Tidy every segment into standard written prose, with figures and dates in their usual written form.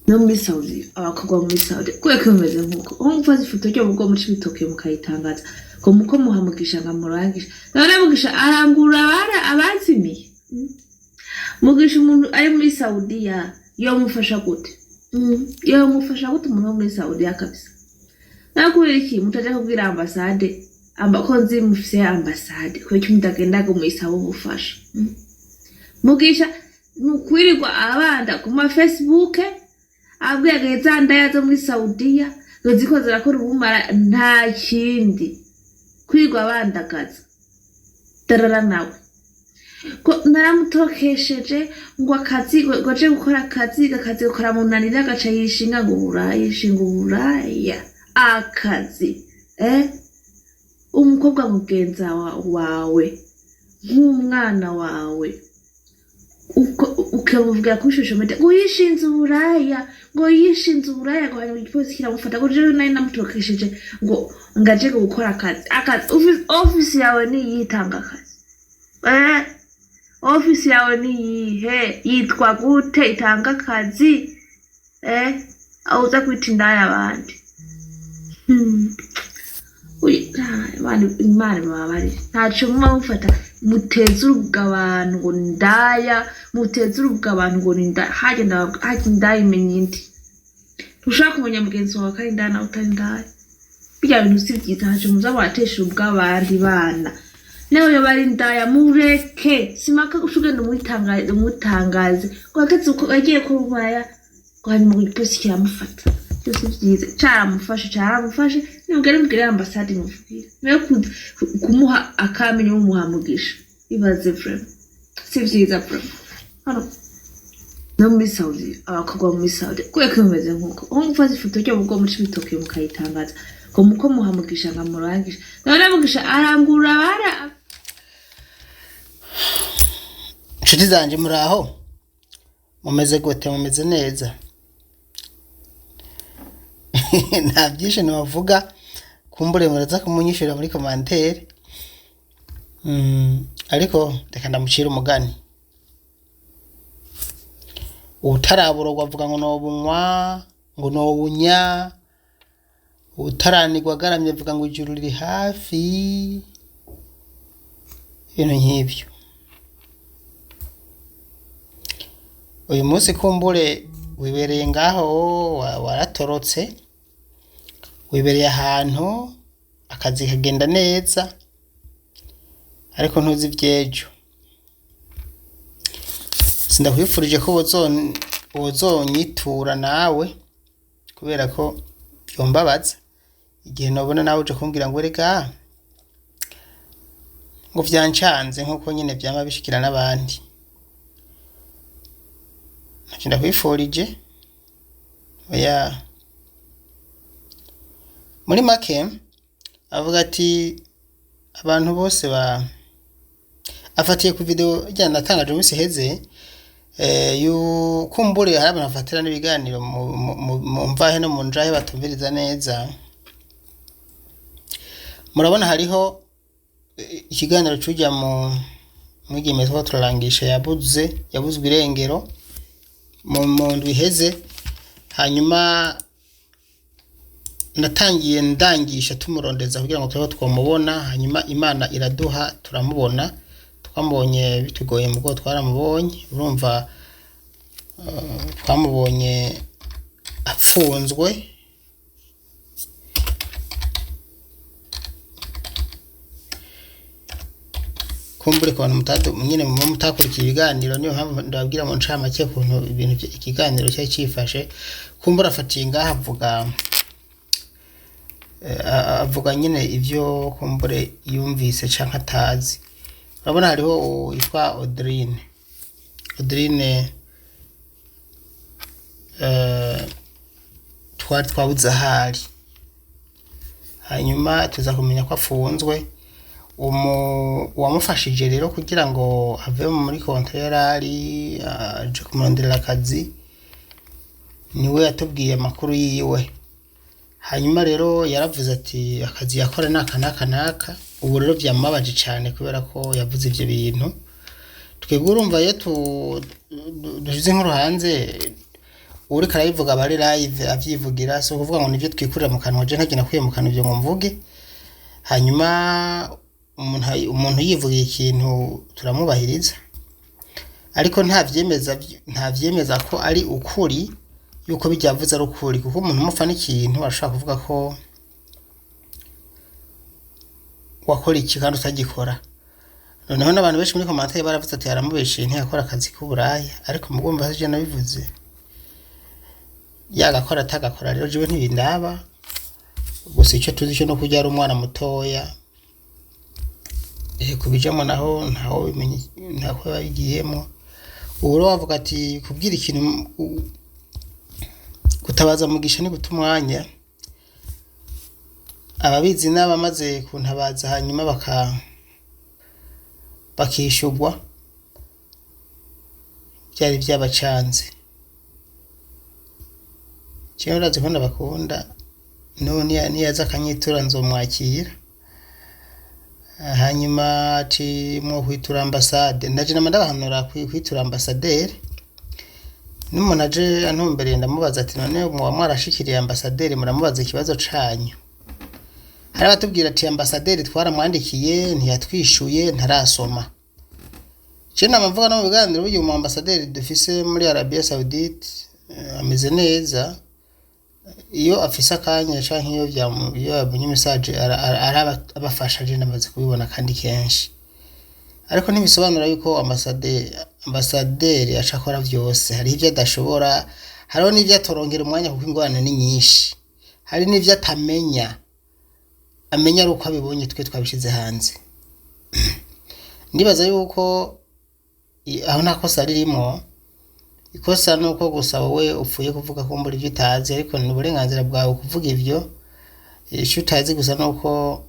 No muri Saudi, abakobwa bo muri Saudi, kubera ko bimeze nk'uko aho mufata ifoto ryo mugo muca ibitoke mukayitangaza ngo muko muha Mugisha ngo amurangishe. None Mugisha arangura abara abazimiye? Mugisha umuntu ari muri Saudiya yomufasha gute? Yomufasha gute umuntu wo muri Saudiya kabisa? Nawe kubera iki mutaja kubwira ambasade amba ko nzi mufise ambasade? Kubera iki mutagenda ngo muyisaba ubufasha? Mugisha ni ukwirirwa abanda ku ma Facebook abwira za ndaya zo muri Saudiya ngo ziko zirakora ubumara, nta kindi, kwirirwa bandagaza darara. Nawe ko naramutokesheje ngo akazi, ngo aje gukora akazi, akazi gakora munanira, agaca yishinga ngo uburaya, yishinga uburaya akazi. Umukobwa mugenza wawe nk'umwana wawe ukamubwira kuri social media ngo yishinze uburaya, ngo yishinze uburaya, ngo hanyuma igipolisi kiramufata, ngo jewe nari namutokesheje ngo aje gukora akazi. Akazi, office yawe niyihe itanga akazi? Office yawe niyihe, yitwa gute, itanga akazi? Aho uza kwita indaya abandi. Imana ibabarire, ntaco muba mufata muteze urubwa abantu ngo ni indaya, muteze urubwa abantu ngo ni indaya. Harya harya indaya imenya indi? Ntushobora kumenya mugenzi wawe ko ari indaya nawe utari indaya. Birya bintu si vyiza, ntaco muza muratesha urubwa abandi bana. Nawe yoba ari indaya, mureke, simaka uca ugenda umutangaze ngo akazi uko yagiye kurubaya, ngo hanyuma ngo igipolisi kiramufata. Byose vyiza, caramufashe, caramufashe. Nimugere mubwire ambasade, mubwire nawe kumuha akamenyo, mumuha Mugisha. Ibaze, vraiment si vyiza, vraiment. Hano no muri Saudi, abakobwa bo muri Saudi, kubera ko bimeze nk'uko aho mufata ifoto ryo mugo muca ibitoke mukayitangaza ngo muko muha Mugisha ngo amurangishe. None Mugisha arangura abara? Inshuti zanjye, muraho, mumeze gute? Mumeze neza? Nta byinshi nabavuga, kumbure muraza kumunyishura muri commentaire. Ariko reka ndamucira umugani: utaraburogwa avuga ngo nobunywa, ngo nobunya, utaranigwa agaramye avuga ngo ijuru riri hafi, ibintu nk'ibyo. Uyu munsi kumbure wibereye ngaho, waratorotse, wibereye ahantu akazi kagenda neza, ariko ntuzi ivy'ejo. Sindakwifurije ko wozonyitura nawe, kubera ko vyombabaza igihe nobona nawe uje kumbwira ngo erega ngo vyancanze, nkuko nyene vyama bishikira n'abandi. Ntacyo ndakwifurije, oya. Muri make avuga ati abantu bose ba afatiye ku video rya natangaje mu minsi iheze, kumbure hari abantu bafatira n'ibiganiro mu mvahe no mu njahe batumviriza neza. Murabona hariho ikiganiro cujya mu mwigeme two turarangisha yabuze, yabuzwe irengero mu ndwi iheze. Hanyuma natangiye ndangisha tumurondeza kugira ngo turebe ko twamubona. Hanyuma Imana iraduha turamubona, twamubonye bitugoye mugo twaramubonye. Urumva, twamubonye apfunzwe. Kumbure ku bantu nyine muba mutakurikiye ibiganiro, niyo mpamvu ndababwira mu ncamake ukuntu ibintu ikiganiro cyari cifashe. Kumbure afatiye ngaha avuga, avuga nyine ivyo kumbure yumvise canke atazi. Urabona hariho uwitwa Audrine, Audrine twari twabuze ahari, hanyuma tuza kumenya ko afunzwe. Uwamufashije rero kugira ngo ave muri konti yarari aje kumuronderera akazi, niwe yatubwiye amakuru yiwe. Hanyuma rero yaravuze ati akazi yakora naka naka naka. Ubu rero byamubabaje cyane kubera ko yavuze ivyo bintu. Twebwe urumva iyo dushize inkuru hanze. Uriko arabivuga aba ari live avyivugira, si ukuvuga ngo nivyo twikurira mu kanwa. Je ntacyo nakuye mu kanwa ivyo ngo mvuge. Hanyuma umuntu yivugiye ikintu turamwubahiriza, ariko nta vyemeza ko ari ukuri, yuko bijya avuze ari ukuri, kuko umuntu umupfa n'ikintu arashobora kuvuga ko wakora iki kandi utagikora. Noneho n'abantu benshi muri commentaire baravuze ati yaramubeshiye, ntiyakora akazi k'uburaya. Ariko mugomba sije nabivuze, yagakora atagakora rero jewe ntibindaba. Gusa icyo tuzi cyo no kurya ari umwana mutoya, kubijamo naho ntawo bimenye, ntako yabigiyemo. Ubu rero wavuga ati kubwira ikintu gutabaza Mugisha ni guta umwanya. Ababizi n'abamaze kuntabaza, hanyuma bakishugwa byari byabacanze. Jewe urazi ko ndabakunda. N'ubu niyaza akanyitura nzomwakira. Hanyuma ati mwo kwitura ambasade, ndaje nama ndabahanura kwitura ambasaderi. N'umuntu aje antumbereye ndamubaza ati none muba mwarashikiriye ambasaderi, muramubaza ikibazo canyu? Hari abatubwira ati ambasaderi twaramwandikiye ntiyatwishuye, ntarasoma. Je nama mvuga no mu biganiro, burya umu ambasaderi dufise muri Arabia Saudite ameze neza. Iyo afise akanya canke iyo yabonye message arabafasha. Je namaze kubibona kandi kenshi, ariko ntibisobanura yuko ambasaderi aca akora vyose. Hariho ivyo adashobora, hariho n'ivyo atorongera umwanya kuko ingorane ni nyinshi, hari n'ivyo atamenya, amenya ari uko abibonye twe twabishize hanze. Ndibaza yuko aho nta kosa ririmo. Ikosa ni uko gusa wowe upfuye kuvuga ko mbura ibyo utazi, ariko ni uburenganzira bwawe kuvuga ivyo. Icyo utazi gusa ni uko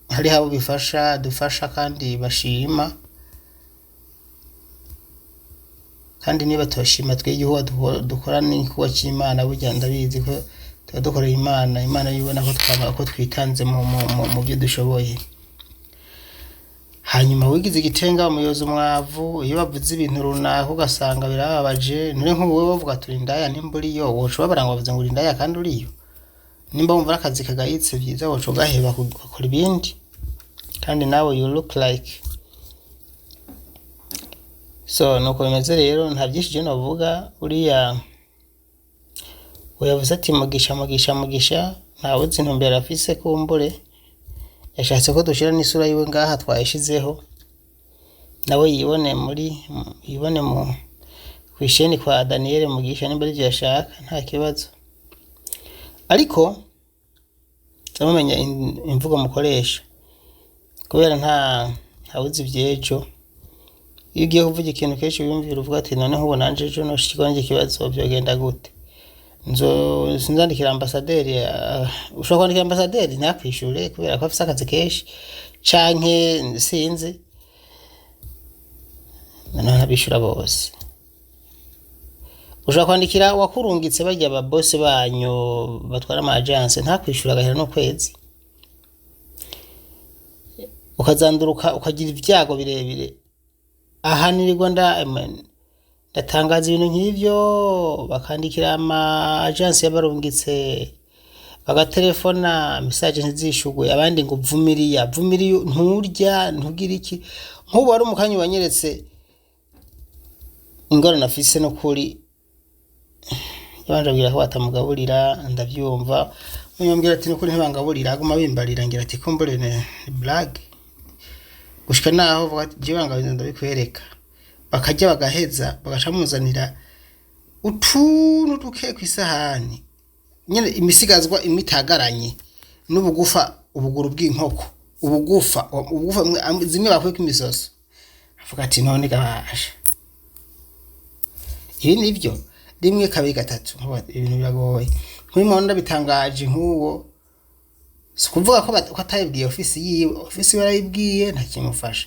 hariho abo bifasha, dufasha kandi bashima, kandi niba toshima twe igihugu dukora n'igikorwa cy'Imana. Burya ndabizi ko tuba dukorera Imana, Imana yibona ko twaba ko twitanze mu byo dushoboye. Hanyuma wigize igitenga umuyobozi umwavu, iyo bavuze ibintu runaka ugasanga birababaje. None nk'ubu wowe bavuga turi indaya, nimba uriyo woca ubabara ngo bavuze ngo uri indaya kandi uriyo? Nimba wumva ari akazi kagayitse, byiza woca ugaheba ugakora ibindi, kandi nawe you look like so. Nuko bimeze rero, nta byinshi je novuga. Uriya yavuze ati Mugisha, Mugisha, Mugisha, ntawe uzi intumbero afise. Kumbure yashatse ko dushira n'isura yiwe ngaha, twayishizeho, nawe yibone muri yibone mu kwisheni kwa Daniel Mugisha. Nimba arivyo yashaka nta kibazo, ariko zamumenya imvugo mukoresha, kubera ntawuzi ivy'ejo. Iyo ugiye kuvuga ikintu kenshi wiyumvira, uvuga ati noneho ubu nanje ejo noshikirwa n'iki kibazo vyogenda gute? Nzo sinzandikira ambasaderi. Ushobora kwandikira ambasaderi ntakwishure kubera ko afise akazi kenshi, canke sinzi, noneho ntabishura bose. Ushobora kwandikira wakurungitse, barya ba boss banyu batwara ama agence, ntakwishura agahera n'ukwezi, ukazanduruka ukagira ibyago birebire. Aha nirirwa ndatangaza ibintu nk'ivyo, bakandikira ama agence y'abarungitse, bagatelefona, message ntizishugwe, abandi ngo vumiriya, vumiriya, nturya ntugira iki. Nk'ubu wari umukanyi wanyeretse ingorane afise, n'ukuri yabanje abwira ko batamugaburira, ndavyumva. Munyambwira ati nukuri ntibangaburira, aguma bimbarira, ngira ati kumbure ni blague, gushika naho vuga ati jewe bangaburira ndabikwereka. Bakarya bagaheza, bagaca bamuzanira utuntu duke kw'isahani nyene, imisigazwa imwe itagaranye n'ubugufa, ubuguru bw'inkoko, ubugufa zimwe bakuyeko imisoso. Avuga ati none gabasha ibi nivyo rimwe, kabiri, gatatu. Nkuba ibintu biragoye nk'uyu muntu bitangaje nk'uwo. Si ukuvuga ko atayibwiye ofisi yiwe, ofisi yiwe yarayibwiye, ntakimufasha.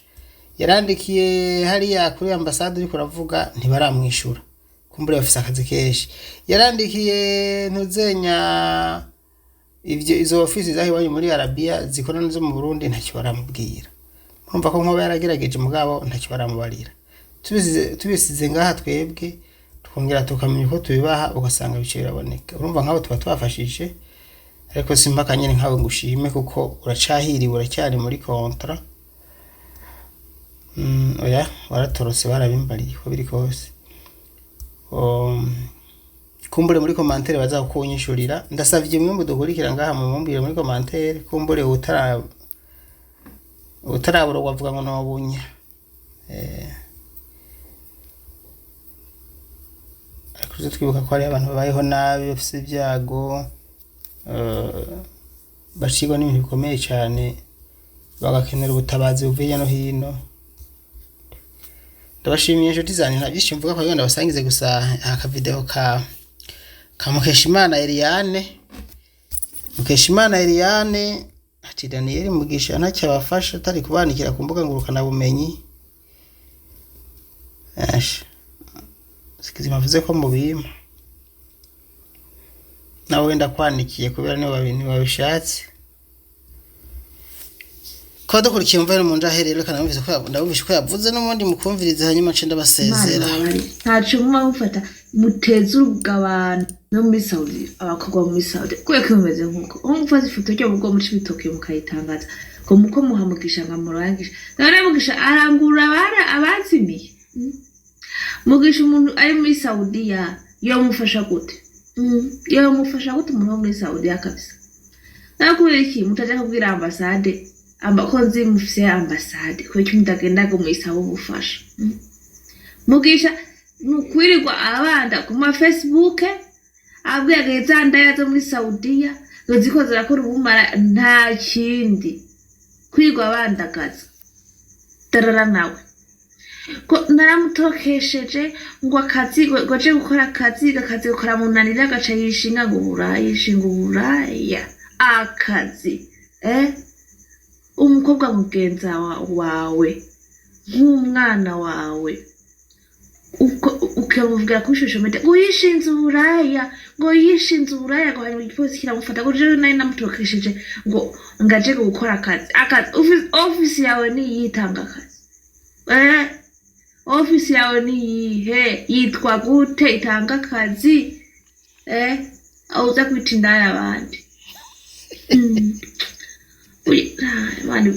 Yarandikiye hariya kuri ambasade uriko uravuga, ntibaramwishura, kumbura bafise akazi kenshi. Yarandikiye ntuzenya ivyo izo ofisi zaho iwanyu muri Arabia zikora nizo mu Burundi, ntacyo baramubwira. Murumva ko nkoba yaragerageje, mugabo ntacyo baramubarira. Tubisize ngaha twebwe. Tukongera tukamenya uko tubibaha, ugasanga bice biraboneka. Urumva nk'abo tuba tubafashije, ariko simpaka nyene nkawe ngo ushime, kuko uracahiriwe, uracyari muri contrat. Oya, waratorotse, barabimbariye. Uko biri kose, kumbure muri commentaire bazakunyishurira. Ndasavye mwe mudukurikira ngaha, mumumbwire muri commentaire. Kumbure utaraburogwa avuga ngo nobunya. Ariko tuze twibuka ko hariho abantu babayeho nabi, bafise ibyago, bacibwa n'ibintu bikomeye cyane, bagakenera ubutabazi buvuye hirya no hino. Ndabashimiye, inshuti zanjye. Nta byinshi mvuga kugira ngo ndabasangize, gusa aka video ka Mukeshimana Eliane. Mukeshimana Eliane ati Daniel Mugisha ntacyo abafasha atari kubanikira ku mbuga ngurukanabumenyi. Asha sikizima avuze ko mubima nawe wenda kwanikiye kubera niwe babishatse. Kuba dukurikiye mva mu njahe rero, kana numvise ko ndabumvise ko yavuze n'ubundi mukumvirize, hanyuma nce ndabasezera. Ntaco muba mufata muteze urugabano no muri Saudi, abakobwa bo muri Saudi, kubera ko bimeze nk'uko aho mufata ifoto ryo mu bwo Cibitoke mukayitangaza ngo muko muha Mugisha ngo amurangishe. None Mugisha arangura abazimiye. Mugisha umuntu ari muri Saudiya yomufasha gute? Yomufasha gute umuntu wo muri Saudiya kabisa? Nawe kubera iki mutaja kubwira ambasade ko nzi mufise ambasade? Kubera iki mutagenda ngo muyisaba ubufasha? Mugisha ni ukwirirwa abanda ku ma Facebook abwira za ndaya zo muri Saudiya ngo ziko zirakora ubumara, nta kindi, kwirirwa bandagaza darara. Nawe ko naramutokesheje ngo akazi, ngo aje gukora akazi, akazi karamunanira, agaca yishinga ngo uburaya, yishinga uburaya akazi. Umukobwa mugenza wawe nk'umwana wawe, ukamubwira kuri social media ngo yishinze uburaya, ngo yishinze uburaya, ngo hanyuma igipolisi kiramufata, ngo jewe nari namutokesheje ngo aje gukora akazi. Akazi, office yawe niyitanga akazi? Office yawe niyihe? Yitwa gute? Itanga akazi? Aho uza kwita indaya abandi.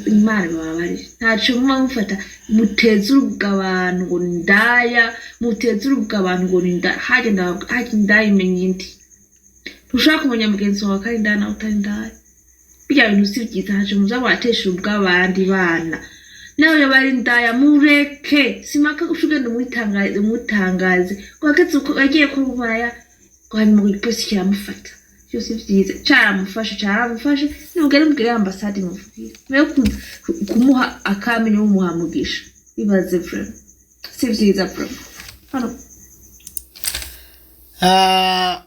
Imana ibababarire. Ntaco muba mufata muteze urubwa abantu ngo ni indaya, muteze urubwa abantu ngo ni indaya. Harya indaya imenya indi? Ntushobora kumenya mugenzi wawe ko ari indaya nawe utari indaya. Birya bintu si vyiza. Ntaco muza muratesha urubwa abandi bana. Nawe yoba ari indaya, mureke. Simaka uca ugenda umutangaze, umutangaze ngo hageze uko agiye gukora uburaya, ngo hanyuma ngo igipolisi kiramufata. Vyose vyiza, caramufashe, caramufashe. Nimugende mubwire ambasade, mubwire mwe kumuha akamenyo, mumuha Mugisha. Ibaze, vraiment si vyiza, vraiment hano. Ah,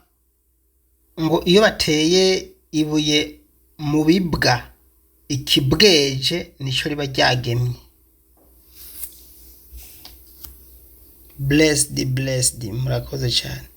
ngo iyo bateye ibuye mu bibwa, ikibweje nico riba ryagemye. Blessed, blessed, murakoze cyane.